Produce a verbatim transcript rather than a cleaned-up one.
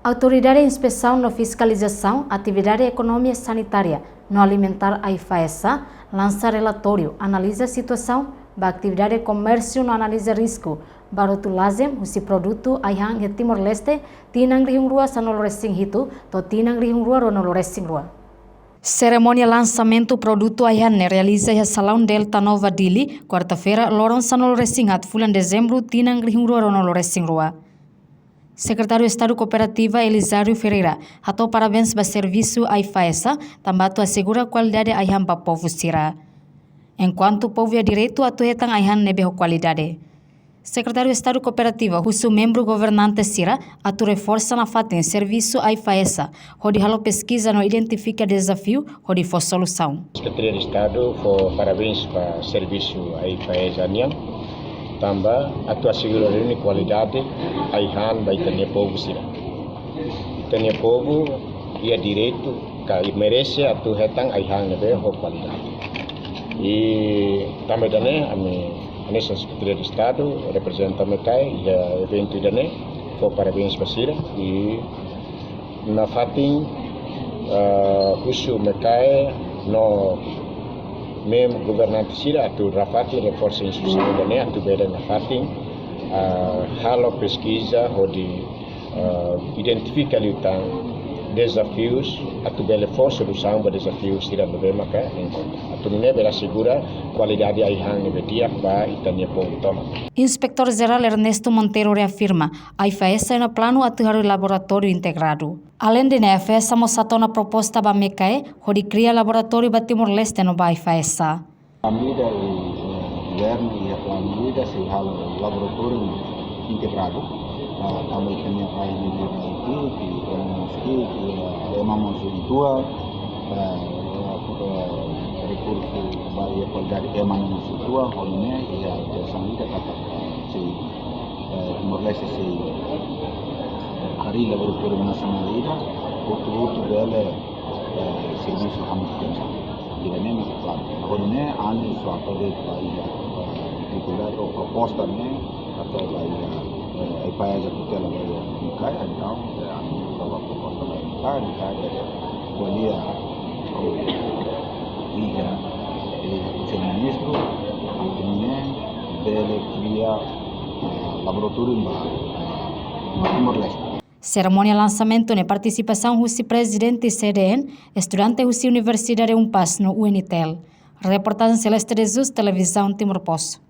Autoridade Inspesaun no Fiskalizasaun Atividade Ekonomia Sanitária no Alimentár, AIFAESA, lansa relatóriu analiza situasaun ba atividade komérsiu no analiza risku ba rotulajen husi produtu ai-han iha Timor-Leste, tinan rihun rua sanulu resin hitu to'o tinan rihun rua ruanulu resin rua. Serimónia lansamentu produtu ai-han ne'e realiza iha Salaun Delta Nova, Dili, kuarta-feira, loron sanulu resin haat fulan Dezembru, tinan rihun rua ruanulu resin rua. Sekretáriu Estadu Kooperativa, Elizário Ferreira, hato'o parabéns ba servisu AIFAESA, tanba atu asegura kualidade ai-han ba povu sira. Enkuantu povu iha direitu atu hetan ai-han ne'ebé ho kualidade. Sekretáriu Estadu Kooperativa husu membru governante sira atu reforsa nafatin servisu AIFAESA, hodi halo peskiza no identifika dezafiu hodi fó solusaun. Sekretaria de Estadu fó parabéns ba servisu AIFAESA nian, tanba atu asegura duni kualidade ai-han ba ita-nia povu sira. Ita-nia povu iha direitu ka merese atu hetan ai-han ne'ebé ho kualidade. I tanba ida-ne'e ami, hanesan Sekretaria de Estadu, reprezenta MCAE iha eventu ida-ne'e, fó parabéns ba sira. I nafatin, ah, husu MCAE no membru governante sira atu nafatin reforsa instituisaun ida-ne'e atu bele nafatin, ah, halo peskiza hodi, ah, identifika liután dezafius atu bele fó solusaun ba dezafius sira ne'ebé maka enkontra. Atu nune'e bele asegura kualidade ai-han ne'ebé di'ak ba ita-nia povu tomak. Inspetór Jerál Ernesto Monteiro reafirma, AIFAESA iha planu atu harii laboratóriu integradu. Aleinde ne'e, AIFAESA mós hato'o ona proposta ba MCAE hodi kria laboratóriu ba Timor-Leste no ba AIFAESA. Ami ida, eh, governu iha planu ida sei halo laboratóriu integradu. Ah, tanba ita-nia país ne'e di'ak, ema mós di'ak, ema mós uitoan, eh, eh, rekursu ba iha kualidade ema mós uitoan, ho ne'e iha intensaun ida katak, eh, sei, eh, Timor-Leste sei, eh, harii laboratóriu nasionál ida, hotu-hotu bele, eh, servisu hamutuk. Ida-ne'e mak planu. Agora ne'e, ami só atu de'it ba iha, eh, dificuldade ou proposta ne'e, atu ba iha, eh, AIFAESA tutela ba iha MCAE, entaun, eh, ami leva proposta ba MCAE, MCAE bele ko'alia ho iha, eh, Konsellu Ministru, atu nune'e bele kria, eh, laboratóriu ba, eh, ba Timor-Leste. Serimónia lansamentu ne'e partisipasaun husi prezidente CDN, estudante husi Universidade UNPAZ no UNITL. Reportajen Celeste de Jesus, Televizaun Timor Post.